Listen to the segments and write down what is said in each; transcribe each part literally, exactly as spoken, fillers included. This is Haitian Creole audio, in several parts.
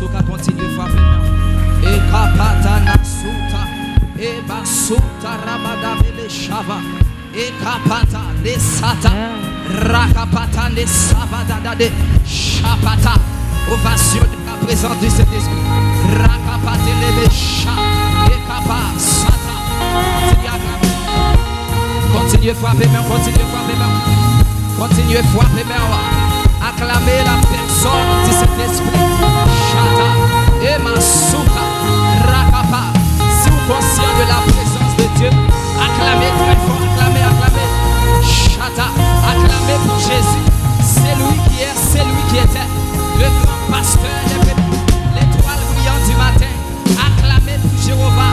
Ou ka kontinye frape men w. Ekapata nasuta, ebasuta rabadabele shava, ekapata nesata, rakapata nesabadadade, shapata, ovasyon de la présence du Saint-Esprit. Rakapate lebe sha, ekapa sata. Kontinye aklame. Kontinye frape men w, kontinye frape men w. Kontinye frape men w. Aklame la pèsòn di Sentespri. Chata, ema souka, rakapa. Si w konsyan de la prezans de Dye, aklame trè fò, aklame, aklame. Chata, aklame pou Jezi. C'est lui qui est, c'est lui qui était, le grand pasteur des brebis, l'étoile brillante du matin. Aklame pou Jewova,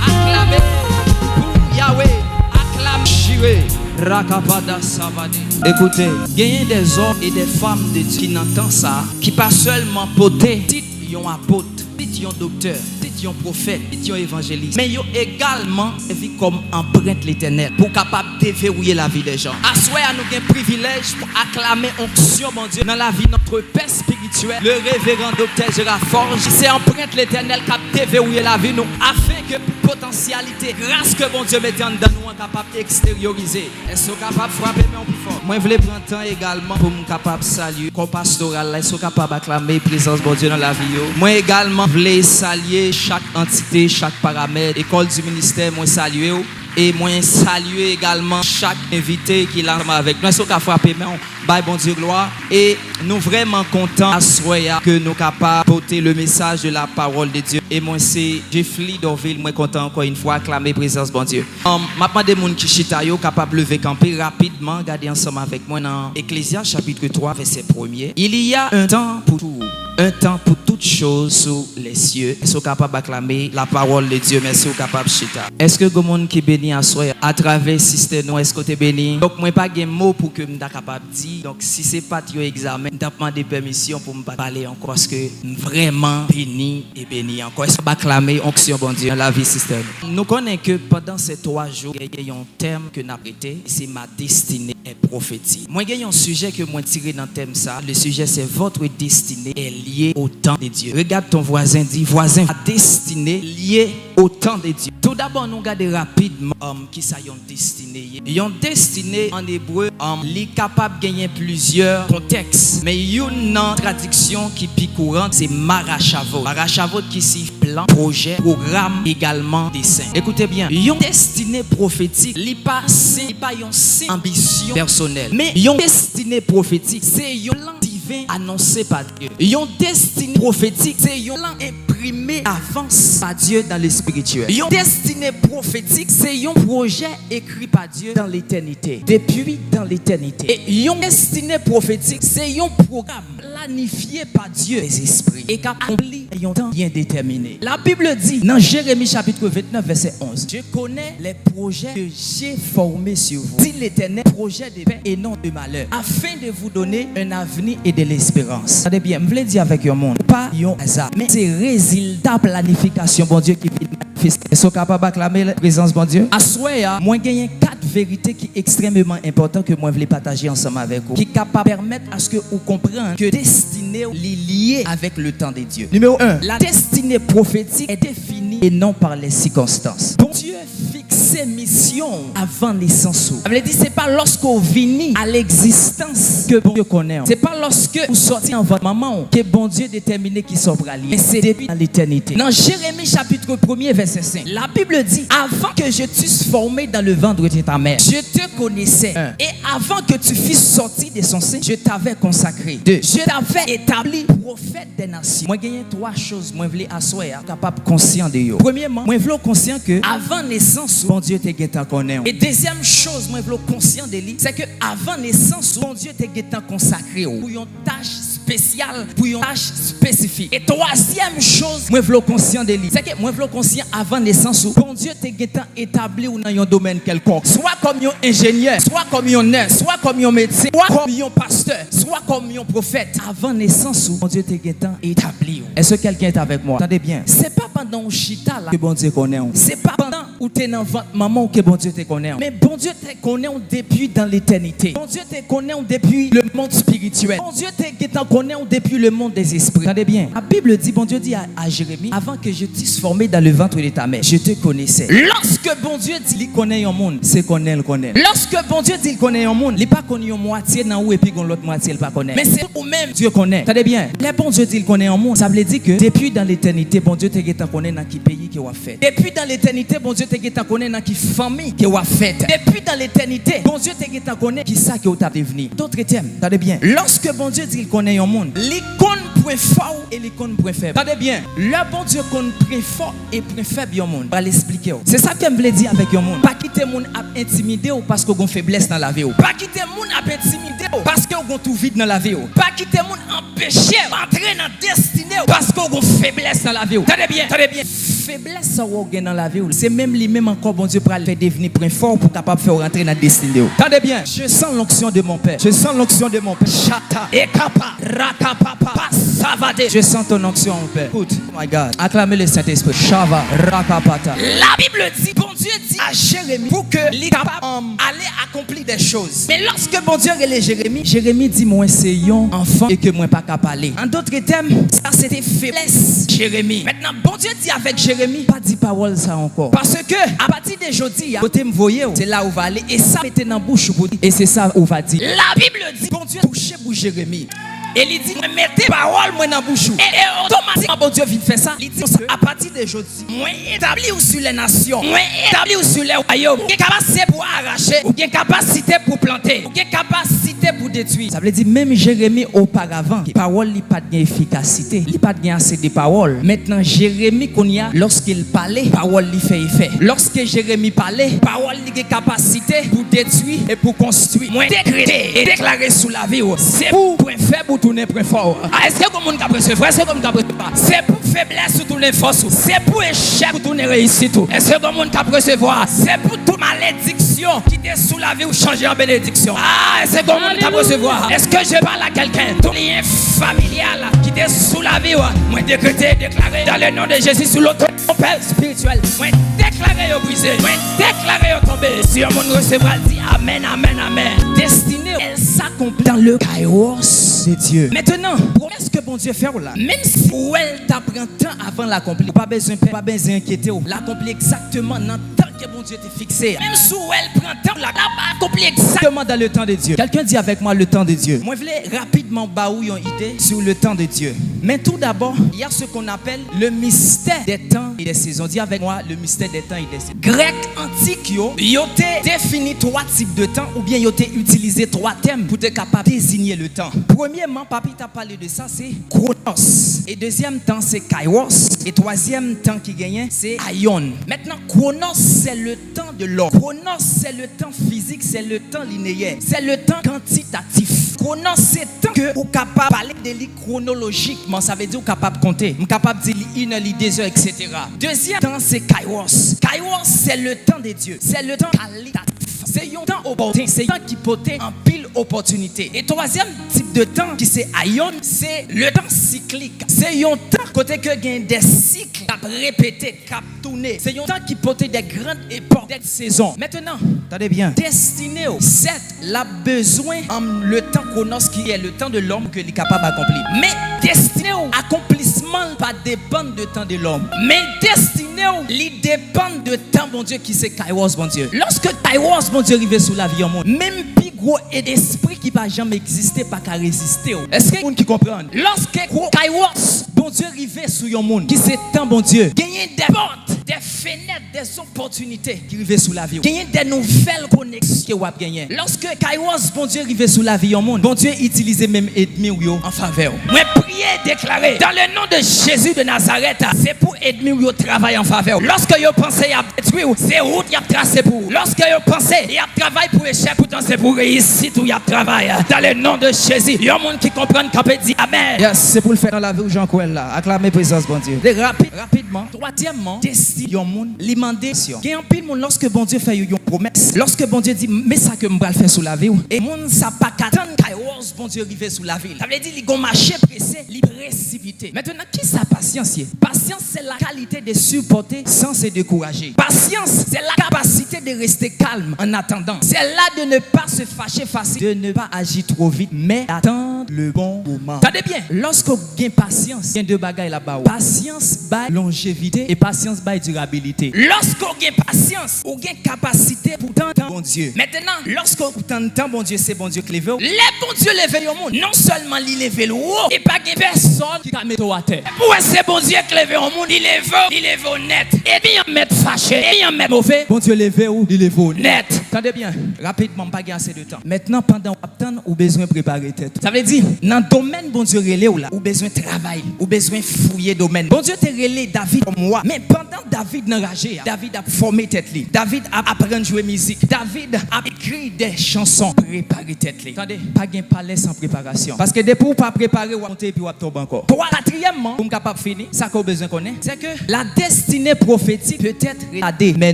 aklame pou Yawe, aklame Jire. Rakapada savade. Ekoute, genyen de zòm e de fanm de Dye ki nan tan sa a, ki pa sèlman pote tit yon apot, tit yon doktè, tit yon pwofèt, tit yon evanjelis, men yo egalman sèvi kòm anprent Letènèl pou kapab deverouye lavi de jan. Aswè a, nou gen privilèj pou aklame onksyon Bondye nan lavi notre pè spirityèl, le révérend doktè Gérard Forge. Se anprent Letènèl k ap deverouye lavi nou, afen ke potansyalite gras ke Bondye mete anndan nou an kapab eksteryorize. Èske w kapab frape men w pi fò? Mwen vle pran tan egalman pou m kapab salye kò pastoral la. Èske w kapab aklame prezans Bondye nan lavi yo? Mwen egalman vle salye chak antite, chak paramèt, École du Ministère, mwen salye w. E mwen salye egalman chak envite ki la ansanm avèk nou. Èske w ka frape men w, bay Bondye glwa? E nou vrèman kontan aswè a ke nou kapab pote le message de la parole de Dieu. E mwen se Jeffly Dorvil, mwen kontan ankò yon fwa aklame prezans Bondye. Um, m ap mande moun ki chita yo kapab leve kanpe rapidman, gade ansanm avèk mwen nan Ecclésiaste chapitre trois, verset premier. Il y a un temps pour tout, un temps pour toutes choses sous les cieux. Èske w kapab aklame la parole de Dieu? Mèsi, w kapab chita. Èske gen moun ki beni aswè a atravè sistè nou? Èske w te beni? Donk, mwen pa gen mo pou ke m ta kapab di. Donk, si se pa t yon egzamen, m t ap mande pèmisyon pou m pa t pale ankò, paske m vrèman beni e beni ankò. Èske w kapab aklame onksyon Bondye nan lavi sistè nou? Nou konnen ke pandan se twa jou, gen yon tèm ke n ap rete, se ma destinée est prophétique. Mwen gen yon sijè ke mwen tire nan tèm sa. Le sujet, c'est votre destinée est liée au temps de Dieu. Regarde ton voisin, di, vwazen, ta destinée liée au temps de Dieu. Toudabò, nou gade rapidman, um, kisa yon destine ye. Yon destine, an ebre, um, li kapab genyen plizyè kontèks, men youn nan tradiksyon ki pi kouran, se marachavod. Marachavod ki siyifi plan, pwojè, pwogram, egalman desen. Ekoute byen, yon destine pwofetik, li pa sen, li pa yon senp anbisyon pèsonèl. Men yon destine pwofetik, se yon plan diven anonse pa Dye. Yon destine pwofetik, se yon plan enprime davans pa Dye dans le spirituel. Yon destine pwofetik, se yon pwojè ekri pa Dye dans l'éternité, depuis dans l'éternité. E yon destine pwofetik, se yon pwogram planifye pa Dye les esprits e k ap akonpli nan yon tan byen detèmine. La Bible di nan Jeremi chapitre vingt-neuf, verset onze, Je connais les projets que j'ai formés sur vous, dit l'Éternel, projets de paix et non de malheur, afin de vous donner un avenir et de l'espérance. Tande byen, m vle di avèk yon moun, pa yon aza, men se rezilta planifikasyon Bondye ki vin manifeste. Èske w kapab aklame prezans Bondye? Aswè a, mwen genyen kat verite ki ekstrèmeman enpòtan ke mwen vle pataje ansanm avèk ou, ki kapab pèmèt aske ou konprann ke destine w li lye avèk le temps de Dieu. Numéro un, la destinée prophétique est définie et non par les circonstances. Bondye fikse misyon w avan nesans ou. Sa vle di, se pa lòske w vini a legzistans ke Bondye konnen w. Se pa lòske ou sòti nan vant manman w ke Bondye detèmine kisa w pral ye. Men se depi nan letènite. Nan Jeremi chapitre premier, verset cinq, la Bible dit, Avant que je t'eusse formé dans le ventre de ta mère, je te connaissais. Et avant que tu fusses sorti de son sein, je t'avais consacré. Deux, je t'avais établi prophète des nations. Mwen genyen twa choz mwen vle aswè a kapab konsyan de yo. Premyeman, mwen vle w konsyan ke avan nesans ou, Bondye te gentan konnen w. E dezyèm choz mwen vle w konsyan de li, se ke avan nesans ou, Bondye te gentan konsakre w pou yon tach espesyal, pou yon tach espesifik. E twazyèm choz mwen vle w konsyan de li, se ke mwen vle w konsyan avan nesans ou, Bondye te gentan etabli w nan yon domèn kèlkonk, swa kòm yon enjenyè, swa kòm yon nès, swa kòm yon medsen, swa kòm yon pastè, swa kòm yon pwofèt. Avan nesans ou, Bondye te gentan etabli w. Est-ce que quelqu'un est avec moi? Tande byen. Se pa pandan w chita la ke Bondye konnen w. Se pa pandan Ou te nan vant manman w ke Bondye te konnen w. Men Bondye te konnen w depi dan letènite. Bondye te konnen w depi le mond spirityèl. Bondye te gentan konnen w depi le mond des esprits. Tande byen. La Bible dit, Bondye di a, a Jérémie, avant que je t'eusse formé dans le ventre de ta mère, je te connaissais. Lòske Bondye di li konnen yon moun, se konnen l konnen l. Lòske Bondye di l konnen yon moun, li pa konn yon mwatye nan ou epi gon lòt mwatye l pa konnen. Men se ou menm Dye konnen. Tande byen. Lè Bondye di l konnen yon moun, sa vle di ke depi dan letènite, Bondye te gentan konnen nan ki peyi ke w ap fèt. Depi dan letènite, Bondye te gentan konnen nan ki fanmi ke w ap fèt. Depi dan letènite, Bondye te gentan konnen ki sa ke w t ap devni. Dòt tèm, tande byen. Lòske Bondye di l konnen yon moun, li konn pwen fò w e li konn pwen fèb. Tande byen. Lè Bondye konn pwen fò e pwen fèb yon moun, pral esplike w. Se sa ke m vle di avèk yon moun. Pa kite moun ap entimide w paske w gon feblès nan lavi w. Pa kite moun ap entimide w paske w gon twou vid nan lavi w. Pa kite moun anpeche w antre nan destine w paske w gon feblès nan lavi w. Tande byen, tande byen. Feblès sa w gen nan lavi w, se menm li menm ankò Bondye pral fè devni pwen fò w pou kapab fè w rantre nan destine w. Tande byen. Je sens l'onction de mon Père. Je sens l'onction de mon Père. Chata, ekapa, rakapapa, pasavade. Je sens ton onction, mon Père. Écoute, oh my God. Acclamez le Saint-Esprit. Shava, rakapata. La Bible dit, Bondye di a Jérémie pou ke li kapab, um, ale akonpli de choz. Men lòske Bondye rele Jeremi, Jeremi di, "Mwen se yon anfan e ke mwen pa ka pale." An dòt tèm, sa se te feblès Jeremi. Mentnan, Bondye di avèk Jeremi, "Pa di pawòl sa ankò. Paske apati de jodi a, kote m voye w, se la ou va ale, e sa mete nan bouch ou pou di, e se sa ou va di." La Bible dit, Bondye touche bouch Jeremi. E li di, "Mwen mete pawòl mwen nan bouch ou." E, e otomatikman, Bondye vin fè sa. Li di, "Apati de jodi, mwen etabli w sou lè nasyon. Mwen etabli w sou lè wayòm." Ou gen kapasite pou arache. Ou gen kapasite pou plante. Ou gen kapasite pou detwi. Sa vle di, menm Jeremi oparavan, pawòl li pa t gen efikasite. Li pa t gen ase de pawòl. Mentnan, Jeremi, kounye a, lòske l pale, pawòl li fè efè. Lòske Jeremi pale, pawòl li gen kapasite pou detwi e pou konstwi. Mwen dekrete e deklare sou lavi w, se pou pwen fèb ou tounen pwen fò. A, èske gon moun k ap resevwa? Èske gon moun k ap resevwa? Se pou feblès ou tounen fòs ou. Se pou echèk ou tounen reyisit ou. Èske gon moun k ap resevwa? Se pou tout malediksyon ki te sou lavi w chanje an benediksyon. A, èske gon moun k ap resevwa? Est-ce que je parle à quelqu'un? Tout lyen familyal ki te sou lavi w, mwen dekrete e deklare dans le nom de Jésus, sous l'autorité de mon Père spirituel, mwen deklare yo brize, mwen deklare yo tonbe. Si yon moun resevwa l, di amèn, amèn, amèn. Destine w, elle s'accomplit dans le kairos de Dieu. Mentnan, pwomès ke Bondye fè w la, menm si ou wè l ta pran tan avan l akonpli, ou pa bezwen pè, ou pa bezwen enkyete w. L akonpli egzakteman nan tan ke Bondye te fikse a. Menm si ou wè l pran tan, l ap akonpli egzakteman dans le temps de Dieu. Quelqu'un dit avec moi, le temps de Dieu. Mwen vle rapidman ba ou yon ide sur le temps de Dieu. Men tou dabò, il y a ce qu'on appelle le mystère des temps et des saisons. Dis avec moi, le mystère des temps et des saisons. Grèk antik yo, yo te defini twa tip de tan oubyen yo te itilize twa tèm pou te kapab deziye le tan. Premyèman, papi t ap pale de sa, se Chronos. E dezyèm tan, se Kairos. E twazyèm tan ki genyen, se Aion. Maintenant, Chronos, c'est le temps de l'homme. Chronos, c'est le temps physique, c'est le temps linéaire, c'est le temps quantitatif. Chronos, se tan ke ou kapab pale de li kwonolojikman, sa vle di ou kapab konte. M kapab di li inè, li dezè, et cetera. Dezyèm tan, se Kairos. Kairos, c'est le temps de Dieu, c'est le temps kalitatif. Se yon tan opòten, se yon tan ki pote anpil opòtinite. E twazyèm tip de tan ki se Aion, se le tan siklik. Se yon tan kote ke gen de sik k ap repete, k ap tounen. Se yon tan ki pote de grann epòk, de sezon. Mentnan, tande byen, destine w, sèt, l ap bezwen, um, le tan Chronos ki est le temps de l'homme ke li kapab akonpli. Men destine w, akonplisman l pa depann de tan de lòm. Men destine w, li depann de tan Bondye ki se Kairos Bondye. Lòske Kairos Bondye rive sou lavi yon moun, menm pi gwo e espri ki pa janm egziste pa ka reziste w. Èske moun ki konprann? Lòske gwo Kairos Bondye rive sou yon moun, ki se tan Bondye, genyen de pòt, de fenèt, de opòtinite ki rive sou lavi w. Genyen de nouvèl koneksyon ke w ap genyen. Lòske Kairos Bondye rive sou lavi yon moun, Bondye itilize menm ènmi w yo an favè w. Mwen priye, deklare, dans le nom de Jésus de Nazareth, se pou ènmi w yo travay an favè w. Lòske yo panse y ap detwi w, se wout y ap trase pou ou. Lòske yo panse y ap travay pou echèk, poutan se pou reyisit ou y ap travay. Dans le nom de Jésus, yon moun ki konprann kanpe di amèn. Yes, se pou l fèt nan lavi w jan w kwè l la. Aklame prezans Bondye. Li rapid, rapidman. Twazyèmman, destine yon moun, li mande aksyon. Gen anpil moun, lòske Bondye fè yo yon pwomès, lòske Bondye di, "Men sa ke m pral fè sou lavi w," e moun sa pa ka tann Kairos Bondye rive sou lavi l. Sa vle di, li gon mache prese, li prè Pèsipite. Maintenant, kisa pasyans ye? Patience, c'est la qualité de supporter sans se décourager. Patience, c'est la capacité de rester calme en attendant. C'est l'art de ne pas se fâcher facilement, de ne pas agir trop vite, mais d'attendre le bon moment. Tande byen, lòske w gen pasyans, gen de bagay l ap ba ou. Pasyans bay lonjevite e pasyans bay dirabilite. Lòske w gen pasyans, ou gen kapasite pou tann tan Bondye. Mentnan, lòske w tann tan Bondye, se Bondye k leve w. Lè Bondye leve yon moun, non sèlman li leve l wo, e pa gen pèsòn ki ka mete w atè. Pou wè se Bondye k leve yon moun, li leve w, li leve w nèt. Enmi an mèt fache, enmi an mèt move, Bondye leve w, li leve w nèt. Tande byen, rapidman, m pa gen ase de tan. Mentnan, pandan w ap tann, ou bezwen prepare tèt ou. Sa vle di, nan domèn Bondye rele w la, ou bezwen travay, ou bezwen fouye domèn. Bondye te rele David kòm wa, men pandan David nan raje a, David ap fòme tèt li. David ap aprann jwe mizik. David ap ekri de chanson. Prepare tèt li. Tande, pa gen palè san preparasyon. Paske depi w pa prepare, w ap monte epi w ap tonbe ankò. Twa, katriyèmman, pou m kapab fini, sa ke w bezwen konnen, se ke la destinée prophétique peut être retardée, mais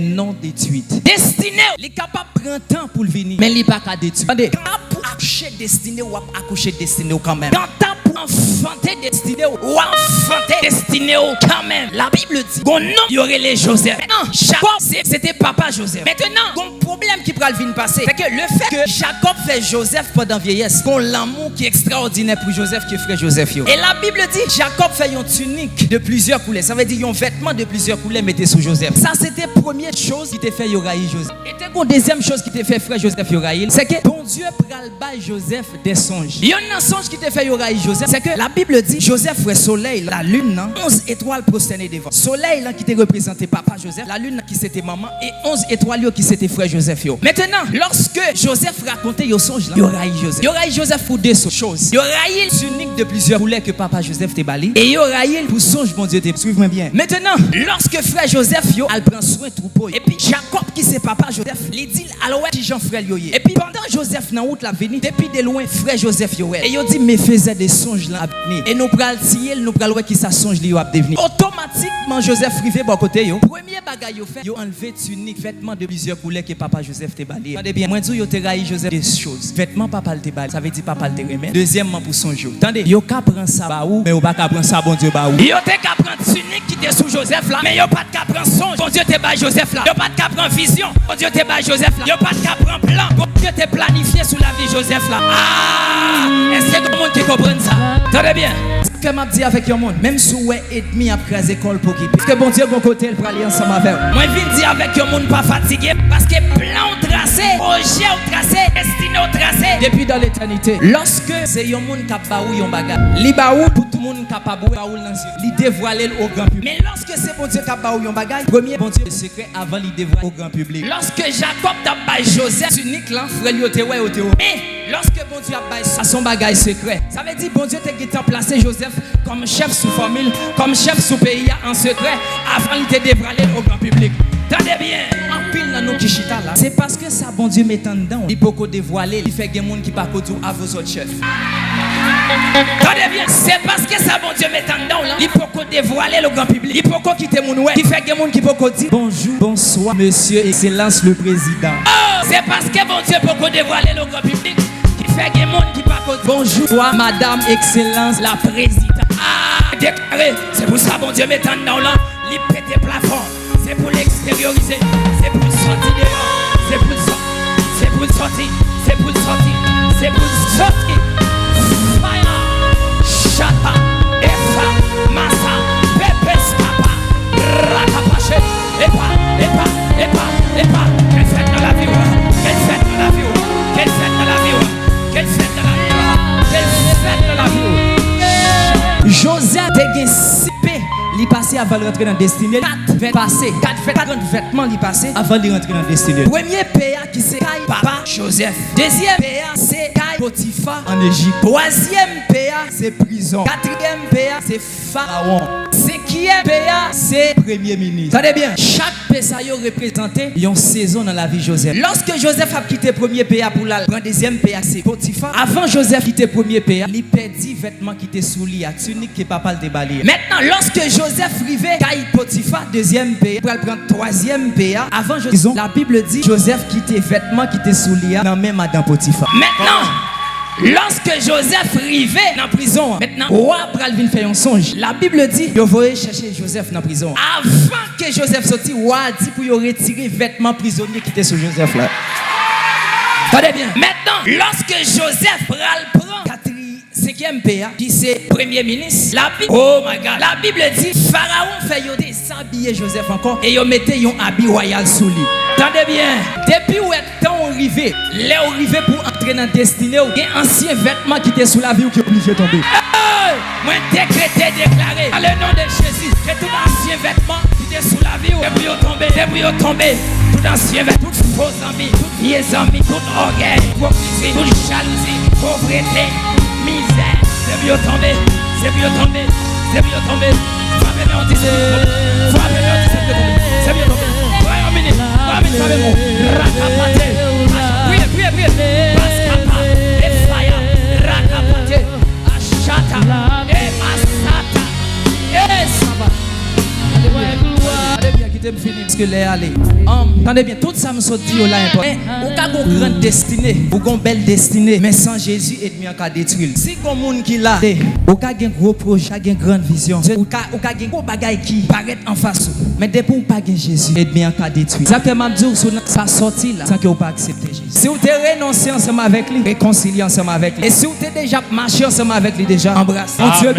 non détruite. Destine w, li kapab pran tan pou l vini, men li pa ka detwi. Tande, kantan pou akouche destine w, w ap akouche destine w kanmenm. Kantan pou anfante destine w, w a anfante destine w kanmenm. Labib di, gon nonm yo rele Jozèf. Mentnan, Jakòb, se, se te papa Jozèf. Mentnan, gon pwoblèm ki pral vin pase. Se ke lefètke Jakòb fè Jozèf pandan vyeyès, gon lanmou ki ekstraòdinè pou Jozèf ke frè Jozèf yo. E Labib di, Jakòb fè yon tinik de plizyè koulè. Sa vle di yon vètman de plizyè koulè mete sou Jozèf. Sa se te premye choz ki te fè yo rayi Jozèf. E te gon dezyèm choz ki te fè frè Jozèf yo rayi l, se ke Bondye pral bay Jozèf de sonj. Yonn nan sonj ki te fè yo rayi Jozèf, se ke Labib di, Jozèf wè solèy, lalin nan, onz etwal pwostène devan. Solèy lan ki te reprezante papa Jozèf, lalin nan ki se te manman, e onz etwal yo ki se te frè Jozèf yo. Mentnan, lòske Jozèf rakonte yo sonj lan, yo rayi Jozèf. Yo rayi Jozèf pou de so-, choz. Yo rayi l tinik de plizyè koulè ke papa Jozèf te ba li, e yo rayi l pou sonj Bondye te. Swiv mwen byen. Mentnan, lòske frè Jozèf yo al pran swen twoupo yo, epi Jakòb ki se papa Jozèf, li di l al wè kijan frè l yo ye. Epi pandan Jozèf nan wout l ap vini, depi de lwen, frè Jozèf yo wè l. E yo di, mefezè de sonj lan ap vini. E nou pral tiye l, nou pral wè kisa sonj li yo ap devni. Otomatikman, Jozèf rive bò kote yo. Premye bagay yo fè, yo anlve tinik, vètman de plizyè koulè ke papa Jozèf te ba li. Tande byen, mwen di w, yo te rayi Jozèf de choz. Vètman papa l te ba li, sa vle di papa l te renmen l. Dezyèmman, pou sonj yo. Tande, yo ka pran sa ba ou, men yo pa ka pran sa Bondye ba ou. Yo te ka pran tinik ki te sou Jozèf la, men yo pa t ka pran sonj Bondye te bay Jozèf la. Yo pa t ka pran vizyon Bondye te bay Jozèf la. Yo pa t ka pran plan Bondye te planifye sou lavi Jozèf la. Ah! Èske gen moun ki konprann sa? Tande byen. Sa fè m ap di avèk yon moun, menm si w wè enmi ap kraze kò l pou okipe, paske Bondye gon kote l prale ansanm avè w. Mwen vin di avèk yon moun pa fatige, paske plan w trase, pwojè w trase, destine w trase depi dan letènite. Lòske se yon moun k ap ba ou yon bagay, li ba ou pou tout moun kapab wè, ba ou l nan zye, li devwale l o gran piblik. Men lòske se Bondye k ap ba ou yon bagay, premye Bondye sekrè avan li devwale o gran piblik. Lòske Jakòb t ap bay Jozèf tinik lan, frè l yo te wè, yo te wè. Men lòske Bondye ap bay sa, se yon bagay sekrè. Sa vle di Bondye te gentan plase Jozèf kòm chèf sou fanmi l, kòm chèf sou peyi a an sekrè, avan li te devwale l o gran piblik. Tande byen, anpil nan nou ki chita la, se paske sa Bondye met anndan w, li poko devwale l, ki fè gen moun ki pako di w, a vozòt chèf. Tande byen, se paske sa Bondye met anndan w lan, li poko devwale l o gran piblik, li poko kite moun wè, ki fè gen moun ki poko di, bonjou, bonswa, mesye, ekselans, le prezidan. Oh, se paske Bondye poko devwale l o gran piblik ki fè gen moun ki pako di, bonjou, bonswa, madam, ekselans, la prezidan. Ah, deklare, se pou sa Bondye met anndan w lan, li pete plafon. Se pou l eksteryorize, se pou l sòti deyò, se pou l sòti, se pou l sòti, se pou l sòti, se pou l sòti. Fire! Shata! Efa! Masa! Pepe skapa! Ratapache! Epa! Epa! Epa! Epa! Ke l fèt nan lavi w! Ke l fèt nan lavi w! Ke l fèt nan lavi w! Ke l fèt nan lavi w! Ke l fèt nan lavi w! Jozèf te gen sis pe li pase avan l rantre nan destine l. Kat vèt pase. Kat vèt, kat vètman li pase avan li rantre nan destine l. Premye pe a ki se kay papa Jozèf. Dezyèm pe a se kay Potifa an Ejip. Twazyèm pe a se prizon. Katriyèm pe a se Farawon. Senkyèm pe a se premye minis. Tande byen, chak pe sa yo reprezante yon sezon nan lavi Jozèf. Lòske Jozèf ap kite premye pe a pou l al pran dezyèm pe a, se Potifa. Avan Jozèf kite premye pe a, li pèdi vètman ki te sou li a, tinik ke papa l te ba li a. Mentnan, lòske Jozèf rive kay Potifa, dezyèm pe a, pral pran twazyèm pe a, avan Jozèf, Labib di Jozèf kite vètman ki te sou li a nan men madan Potifa. Mentnan, Lòske Jozèf rive nan prizon an, mentnan, wa pral vin fè yon sonj. Labib di, yo voye chèche Jozèf nan prizon an. Avan ke Jozèf soti, wa a di pou yo retire vètman prizonye ki te sou Jozèf la. Tande byen. Mentnan, lòske Jozèf pral pran katri-, senkyèm pe a, ki se premye minis, Labib, oh my God, Labib di, Farawon fè yo dezabiye Jozèf ankò e yo mete yon abi wayal sou li. Tande byen, depi w wè tan w rive, lè w rive pou w antre nan destine w, gen ansyen vètman ki te sou lavi w ki oblije tonbe. Hey! Mwen dekrete, deklare, dans le nom de Jésus, ke tout ansyen vètman ki te sou lavi w, se pou yo tonbe, se pou yo tonbe. Tout ansyen vètman, tout fo zanmi, tout vye zanmi, tout ògèy, ipokrizi, tout jalouzi, povrete, mizè, se pou yo tonbe, se pou yo tonbe, se pou yo tonbe. Frape men w di se pou yo tonbe, frape men w di se pou yo tonbe, se pou yo tonbe. Pran yon minit, pran yon minit, frape men w. Rakapate, priye, priye, priye. Paskapa, efaya, rakapate, ashata, e masata, e saba. Tande byen, kite m fini, paske lè a ale. Anm, tande byen, tout sa m sot di yo la enpòtan. Men, ou ka gon gran destine, ou gon bèl destine, men san Jezi, ènmi an ka detwi l. Si gon moun ki la, ou ka gen gwo pwojè, ou ka gen gran vizyon, ou ka, ou ka gen gwo bagay ki parèt anfas ou. Men depi w pa gen Jezi, ènmi an ka detwi. Sa fè m ap di w, si w nan sa, sòti la, san ke w pa aksepte Jezi. Si w te renonse ansanm avèk li, rekonsilye ansanm avèk li. E si w te deja ap mache ansanm avèk li deja, anbrase. Bondye